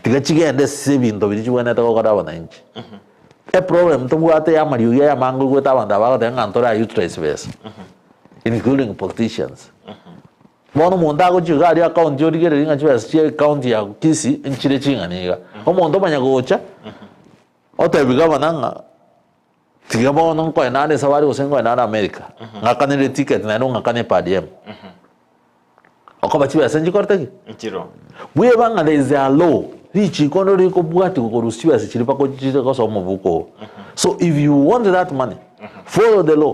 Tiga chigende ase ebinto biria chibwenerete gokora abananchi. Eproblem tobwate ya amariogi aya amange oigwete abanto aba bagoteba ng'a ntore utilise besa, including politicians. Bono omonto agochia iga aria account origereria ng'a chibesa chia ecounty ya Kisii nchire ching'ana iga. Omonto omanya gocha, otebi gavana ng'a tiga bono nkoe nare esabari gose nkoe nare America, ng'akanere eticket naende ong'akane per diem. Okoba chibesa nchikorete ki? Nchiro. Bweba ng'a there is a law, richiko ndiro rikobwatigwa korusia chibesa chiria mpaka ochiche gosoa omobuko oo. So if you want that money, follow the law.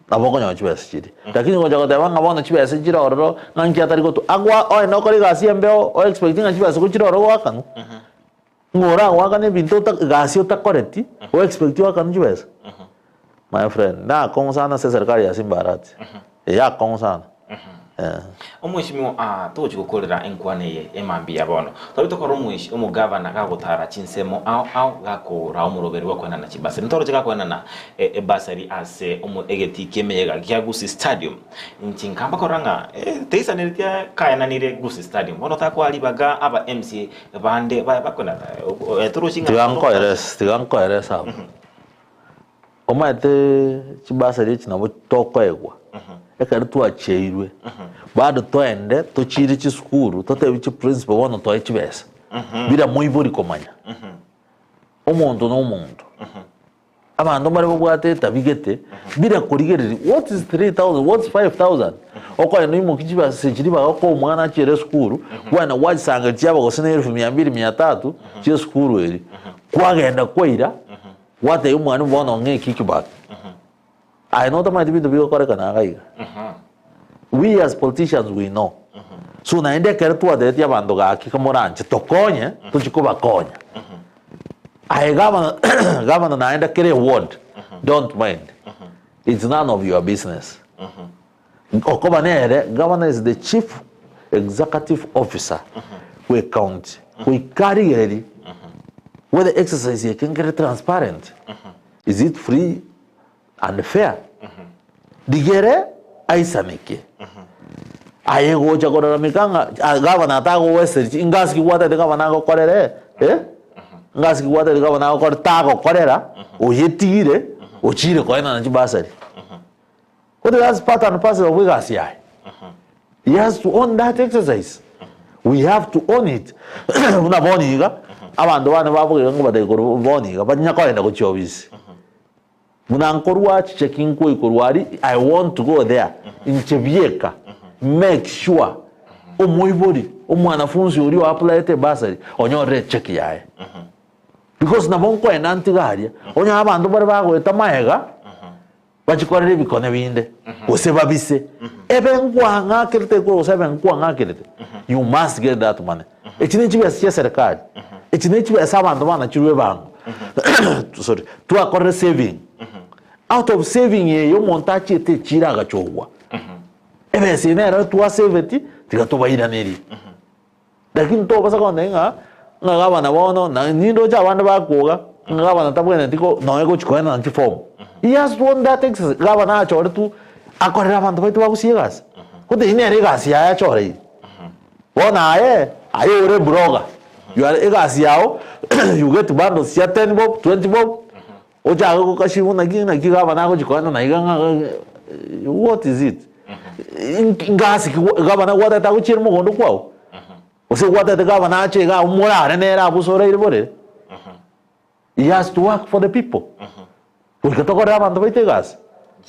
Nabo okonyora chibesa chiria. Lakini gocha goteba ng'a bono chibesa nchire ororo, ng'a nki atari gotwa, agwa oende okore egasi embe o expect ng'a chibesa gochire ororo goakanwa, ng'a oragoakane ebinto ota egasi otakoreti, o expect oakanwe chibesa? My friend, nakong'u sana ase eserikari ya Simba Arati, eh akong'u sana, eh. Omweshimiwa aa togochi gokorera enkwana eye emambia bono. Tari tokora omweshi omogavana gagotara chinsemo ao ao gakoraa omoroberi bw'okoenana chibasari. Ntoroche gakoenana ebasari ase omo egetii ki'emeyega gia Gusii Stadium. Inche nkamba korora ng'a teisanereti kaenanire Gusii Stadium. Bono takoa ribaga aba MCA bande baye bakoenana torochi ng'a Tiga nkoerese, tiga nkoerese abwo. Omanyete chibasari echi nabo tokoegwa, ekero twacheirwe, bado toende tochiire chisukuru totebi chiprincipal bono toe chibesa, bila moibori komanya. Omonto na omonto, abanto mbare babwate etabi gete, bila korigereria what is 3000, what is 5000, okoenda oimoki chibesa echi ribaga okoa omwana achiere esukuru, kwagenda gwachisanga chiaba gose na elfu mia mbili mia tatu, chia esukuru eria, kwagenda kwaira. Gwatebia omwalimu bono ng'a eki kibaki. Aye notamanyeti binto bigokorekana iga iga. We as politicians we know. So naende ekero twatebetie abanto gaki kamoranche tokonye, tochie kobakonya. Aye gavana gavana naende kera eward, don't mind. It's none of your business. Okoba nere gavana is the chief executive officer bwe county goika arigererie whether exercise eke nkere transparent, is it free and fair? Rigere aisaneke aye gocha korarameka ng'a gavana atagoweseri ngasi ki gwatete gavana agokorere eh? Ngasi ki gwatete gavana agokorere tagokorera oyetigire ochire koenana chibasari. What that's part and parcel of egasi yaye. He has to own that exercise. We have to own it. Buna bono iga, abanto bane babogeire ngobatebia korwa bono iga, banya kogenda gochia ofisi. Buna nkorwa chicheki nkoi korwa aria, I want to go there. Inche bieka, make sure omoibori, omwanafunzi oria o applyete ebursary, onyorire echeki yaye. Because nabo nkoenda ntiga aria, onye abanto bare bagoeta maega, Bachikorere ebikone binde, gose babise, ebe nkwang'akerete ekura gose ebe nkwang'akerete, you must get that money. Echi ne chibesa chia serikali, echi ne chibesa abanto banachirwe ebango, sorry, twakorire saving, out of saving eye omonto achiete echiro agachogwa, ebesa eye nero twasaveti, tiga tobairanerie. Lakini tobasa kontebia ng'a ng'a gavana bono na nindoche abande bakoga ng'a gavana tabwenereti ko nonya gochi koenana chiform. He has to own that exercise. Gavana achoretwe akorere abanto baito bagusie egasi. Gose eyio nere egasi yaye achoreire. Bono aye, aye ore blogger, you are egasi yago you get bundles chia ten bob, 20 bob, ochake gokashifu naki naki gavana agochi koenana iga ng'a what is it? Ngasi ki gavana gwatagete agochiere mogondo kwao? Gose gwatagete gavana ache iga abwo morare nere abwo ase oraire borere? He has to work for the people. Goika tokorere abanto baito egasi.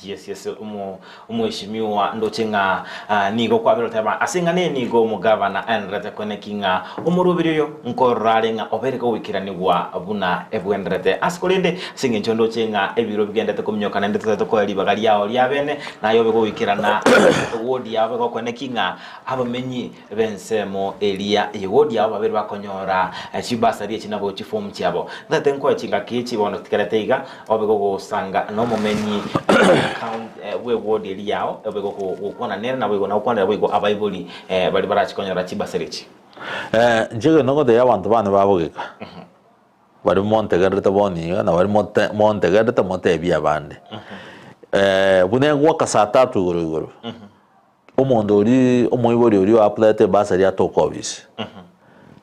Yes, yes, omo omweshimiwa ndoche ng'a ah, nigo kwabera oteba ase eng'ana eye nigo omogavana aenderete koeneki ng'a omoroberi oyo nkorora are ng'a obeire kogoikeranigwa buna ebwenderete ase korende ase eng'encho ndoche ng'a ebiro bigendete kominyoka naende totagete koa ribaga riao ria bene Naye obe goikerana ewodi yabo egokwana ki ng'a abamenyi b'ensemo eria y'ewodi yabo babere bakonyora chibasari echi nabo chifomu chiabo. Ntagete nkoe chingaki echi bono tikerete iga obe gogosanga nomomenyi bw'ewodi eria yao obe gokwana nere naboigo na gokwanera boigo abaibori baria barachi konyora chibasari echi. Inche egento ngotebia abanto bane ba bogeka, Baria montegererete bono iga, na baria mote montegererete motebie abande. Buna egoaka saa tatu igoro igoro, omonto oria omoibori oria oapplyete ebasari atoka ofisi.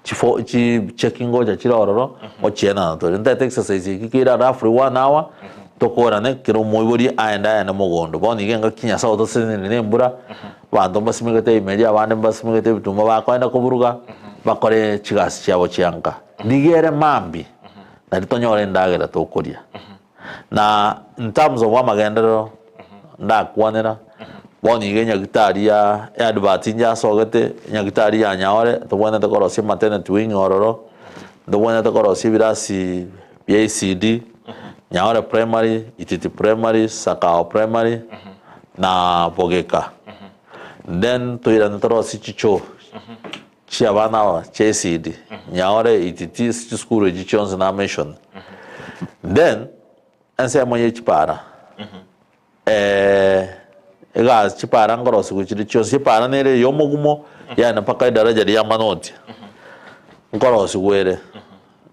Chifo chi cheki ngocha chire ororo, ochienana tore. Ntaete exercise eki kera roughly one hour, tokorane kera omoibori aende aende mogondo. Bono iga engaki Nyasaye otoseseniri na embura, abanto mbasimegete ebimeria abande mbasimegete ebituma bakoenda koburuga, bakore chigasi chiabo chia nka. Rigia ere mambia, nari tonyore endagera tokoria. Na in terms of amagenderero, ndakwanera, bono iga enyagitari ya eadvert inche asogete, enyagitari ya Nyaore, tobwenerete korosia maternity wing ororo, ntobwenerete korosia ebirasi bia ECD, Nyaore primary, Ititi primary, Sakao primary, na Bogeka. Then toirane torosie chichoo chi'abana aba chia ECD, Nyaore, Ititi, ase chisukuru echi chionsi na mission. Then ensemo ye chipara egasi chipara nkorosigwa chire chionsi, epara nere eya omogumo yaani mpaka edaraja ria Manoti nkorosigwa ere,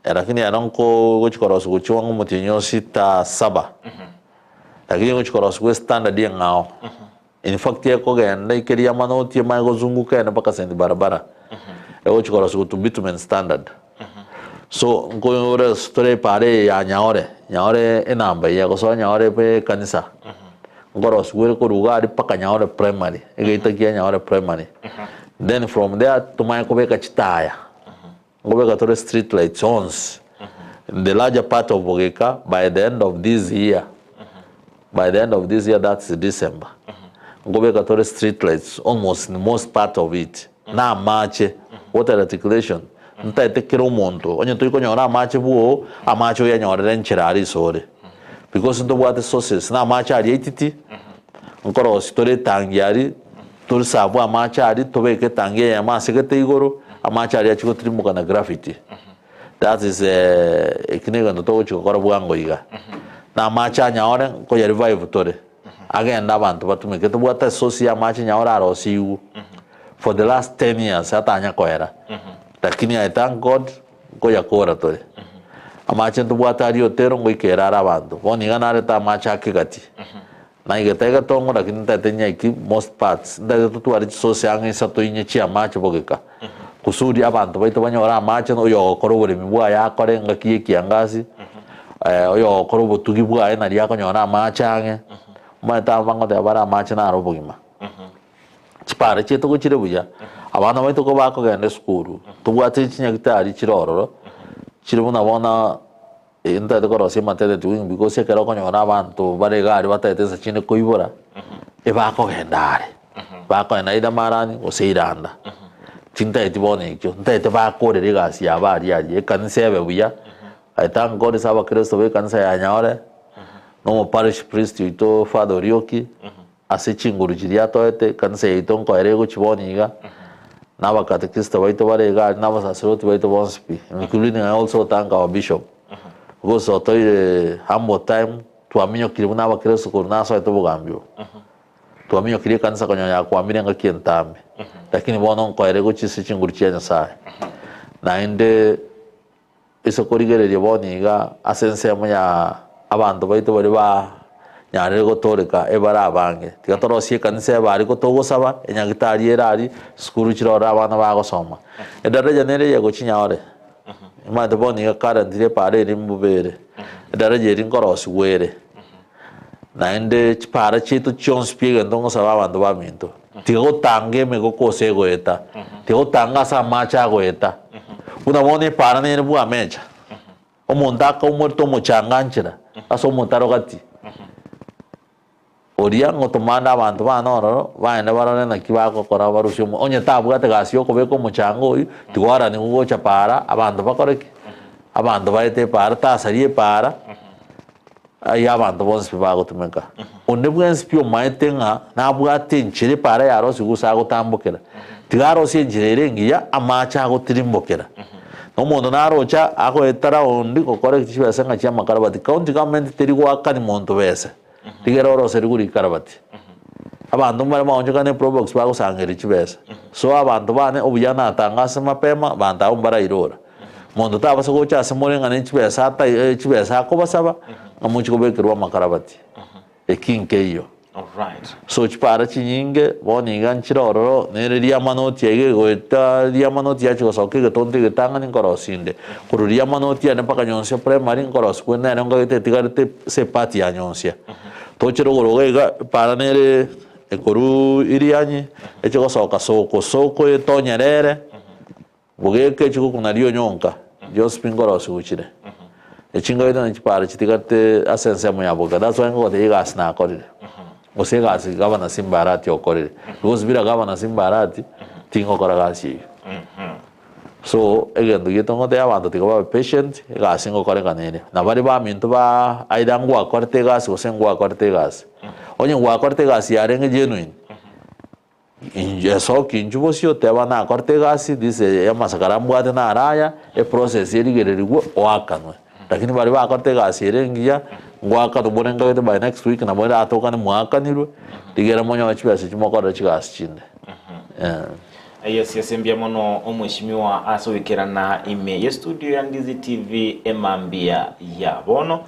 lakini ero nko gochi korosigwa chiwango omotienyi o sita saba, lakini egochi korosigwa estandard eng'ao. In fact ekogenda ikeria amanoti emanye gozunguka ende mpaka Saint Barabara egochi korosigwa to bitumen standard. So nkoyore tore epara eye ya Nyaore, Nyaore enamba eye egosoa Nyaore ebe ekanisa, nkorosigwa ere korwa iga aria mpaka Nyaore primary, egeita kia Nyaore primary. Then from there tomanye kobeka chitaya, nkobeka tore street lights onsi in the larger part of Bogeka by the end of this year, by the end of this year that's December, nkobeka tore street lights almost in most part of it, na amache, water reticulation, ntaete kera omonto, onye toikonyora amache bwoo, amache oyanyorere enchera aria isore, because ntobwate sources, na amache aria aititi, nkorosia tore etangi aria, Torisaabwe amache aria, tobeke etangi eyemo ase gete igoro, amache aria achie gotirimuka na gravity. That is eki negento togochia gokora bwango iga. Na amache a Nyaore nkoya revive tore, agende abanto batumeke. Tobwate esource ya amache Nyaore arosigwe for the last 10 years atanya koera. Lakini I thank God nkoyakora tore. Amache ntobwate aria Otero ngoikera are abanto. Bono iga narete amache ake gati. Naigete egetongo lakini ntaete nyaiki most parts ntaete totware chisource ang'e isato inye chia amache bogeka kusudi abanto baito banyore amache oyo ogokora oboremi bwaye akore engaki ya ekiangasi oyo ogokora obotugi bwaye naria akonyora amache ang'e omanyete aba bangoteba bare amache naro obogima. Chipara chiaito gochire buya, abana baito ko bakogenda esukuru tobwate chinyagitari chire ororo chire buna bono. Ee, ntagete korosia maternity wing because ekero okonyora abanto bare iga aria batagete nsa chinde koibora, ebakogenda are, bakogenda either Marani gose Iranda. Tintageti bono ekio, ntagete bakorere egasi yabo aria aria, ekanisa ebe buya, I thank God ase abakristo ba ekanisa ya Nyaore, na omoparish priest oito Father Orioki, ase chinguru chiria atoete, ekanisa yaito nkoera egochia bono iga, na abakatekista baito bare iga aria, na abasaserdoti baito bonsi pi, including I also thank our bishop, because otoire humble time, twaminyokire buna abakristo korwa nasoete obogambi obo, twaminyokire ekanisa konya yakwamire engaki entambe, lakini bono nkoera egochia ase chinguru chia Nyasaye. Naende. Ase korigereria bono iga ase ensemo ya abanto baito baria banyarire gotooreka ebare abange, tiga torosie ekanisa ebe aria gotogosaba, enyagitari ere aria, chisukuru chire ororo abana bagosoma. Edaraja nere eye gochinya ore, omanyete bono iga currently epaara eria mbobe ere, edaraja eria nkorosigwa ere, naende chipaara chiaito chionsi pi egento ngosaba abanto baminto, tiga gotanga emegoko ase egoeta, tiga gotanga ase amache agoeta. Buna bono epaara nere bwamecha, omonto akaumorete omochanga nchera ase omotaro gati, oria ngotomande abanto bane ororo, baende barore naki bagokora barusie omo onye tabwate gasi ya okobeka omochanga oyio, tiga oranigwe gocha paara, abanto bakore ki? Abanto baete epaara, tasaria epaara. Ayio abanto bonsi pi bagotumeka. Onde bwensi pi omaete ng'a nabwate enchera epaara yarosigwe gose agotambokera, tiga arosie enchera ere engiya amache agotirimbokera. Na omonto naroche agoeta round gokora chibesa ng'a chi'amakarabati, county government teri goakani monto besa, rigere oroserigwe rikarabati. Abanto mbare baonchokane eprobox bagosangereria chibesa. So abanto bane obuya natanga ase mapema, banto abwo mbarairora. Monto tabasa gocha ase more ng'a ne chibesa atai chibesa akobasaba, ng'a mochie kobekerwa amakarabati. Eki nkeiyo. Alright. So chipara chinyinge bono iga nchire ororo, nere riamanoti aiga egoeta riamanoti yachia gosoka egetonto egetang'ani nkorosia inde. Korwa riamanoti ane mpaka Nyonsia primary nkorosia korende nere nkagete etigarete ase epart ya Nyonsia. Toche rogoro iga iga epara nere ekorwa Irianyi eche gosoka soko soko etonyere ere. Bogeka echikuku nario onyonka, chionsi pi nkorosigwa chire. Echingaito ne chipara chitigate ase ensemo ya boka. That's why nkogotebia egasi nakorire. Gose egasi gavana Simba Arati okorire. Because bila gavana Simba Arati, tingokora gasi eyio. So, egento giaito ngotebia abanto tiga babe patient, egasi ngokorekana ere. Na baria baminto ba either ngwakorete egasi gose ngwakorete egasi. Onye gwakorete egasi yarenge genuine, Esoki inchuo bosio, teba nakorete egasi, this amasakara mbwate naro aya, eprocess erigererigwe oakanwe. Lakini baria bakorete egasi ere engiya, ngoakanwa bore nkagete by next week nabo eratokane mwaakanirwe, rigere monyore chibesa echio mokorere chigasi chinde. Yes yes mbuya mono omweshimiwa ase goikerana ime ye studio ya Ndizi TV emambia ya bono.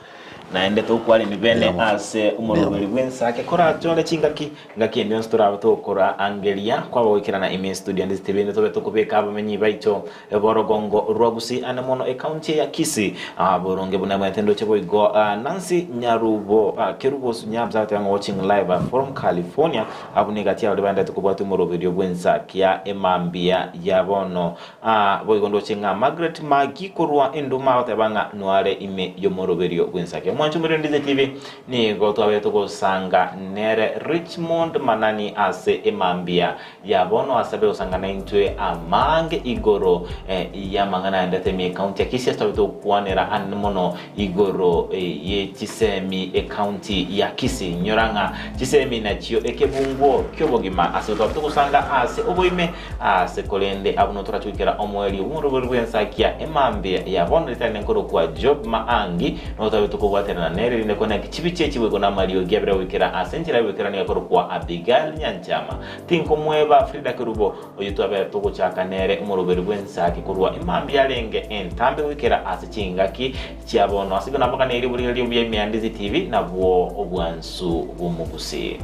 Naende tokwaremi bene ase omoroberi bw'ensake korachore chingaki ngaki ende yonsi torabe togokora angeria kwaba goikerana ime studio ande zitebende tobe tokobeka abamenyi baito b'orogongo rwa Gusii ane mono ecounty ya Kisii boronge buna ebwenerete ndoche boigo Nancy Nyarubo Kerubo Nyabs agoteba ng'a watching live from California abwo negati yabaria baenderete kobwatia omoroberio bw'ensaki ya emambia ya bono Aa boigo ndoche ng'a Margaret Magi korwa Enduma agoteba ng'a noare ime y'omoroberio bw'ensake. Omwancho omorero Ndize TV nigo twabeire togosanga nere Richmond Manani ase emambia ya bono ase abe gosanga naintwe amange igoro y'amang'ana aendete ime ekaunti ya Kisii ase twabeire togokwanera anene mono igoro ye chisemi ekaunti ya Kisii. Nyora ng'a chisemi nachio ekebunguo ki'obogima ase twabeire togosanga ase oboime Aase korende abwo notorachukera omoerio bw'omorobori bw'ensakia emambia ya bono ritari nenkorokwa Job Maangi, notobe tokobwaterana nere erinde koneki chibicha echi boigo namariogi abere goikera ase enchera y'oboikeranu ekorokwa Abigail Nyanchama. Tinkomweba Frida Kerubo, oyio twabere togochaka nere omoroberi bw'ensaki korwa emambia arenge entambe goikera ase chingaki chia bono. Ase igo nabaganeirie oborigereria obuya ime ya Ndizi TV nabwo obwansu bw'omogusii.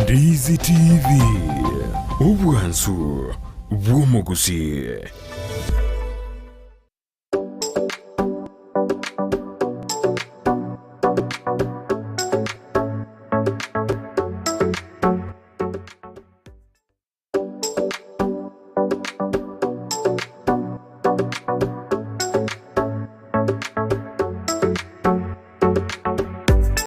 Ndizi TV, obwansu bw'omogusii.